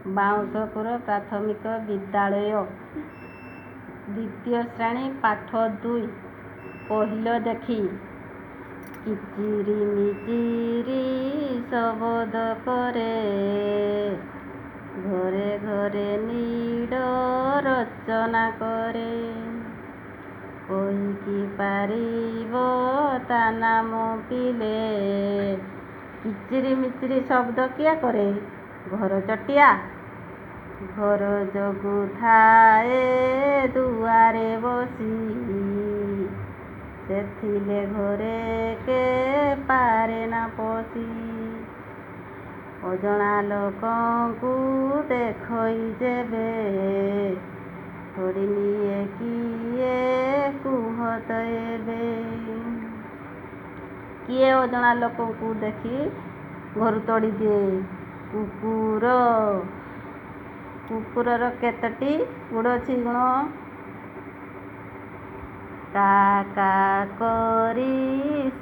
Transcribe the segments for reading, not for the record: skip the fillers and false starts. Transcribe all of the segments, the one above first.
ବାଉଁଶପୁର ପ୍ରାଥମିକ ବିଦ୍ୟାଳୟ, ଦ୍ୱିତୀୟ ଶ୍ରେଣୀ, ପାଠ 2। କହିଲ ଦେଖି। କିଚିରି ମିଚିରି ଶବଦ କରେ, ଘରେ ଘରେ ନୀଡ଼ ରଚନା କରେ, କହିକି ପାରିବ ତା ନାମ ପିଲେ? କିଚିରି ମିଚିରି ଶବ୍ଦ କିଏ କରେ? ଘରଚଟିଆ। ଘର ଜଗୁଥାଏ ଦୁଆରେ ବସି, ସେ ଥିଲେ ଘରେ କେ ପାରେନା ପଶି। ଅଜଣା ଲୋକଙ୍କୁ ଦେଖଇ ଯେବେ, ତଡ଼ି ନିଏ କିଏ କୁହ ତ ଏବେ? କିଏ ଅଜଣା ଲୋକଙ୍କୁ ଦେଖି ଘରୁ ତଡ଼ି ଦିଏ? କୁକୁର। କୁକୁରର କେତୋଟି ଗୋଡ଼ ଅଛି? ଗୁଣ। କା କା କରି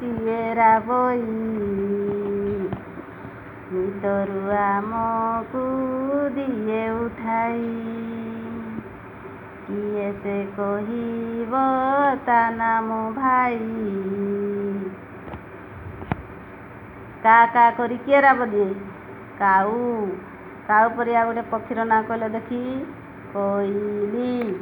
ସିଏ ରାବଇ, ନିଦରୁ ଆମକୁ ଦିଏ ଉଠାଇ, କିଏ ସେ କହିବ ତା ନାମ ଭାଇ? କା କା କରି କିଏ ରାବ ଦିଏ? କାଉ। କାଉ ପରି ଆଉ ଗୋଟେ ପକ୍ଷୀର ନାଁ କହିଲ ଦେଖି। କୋଇଲି।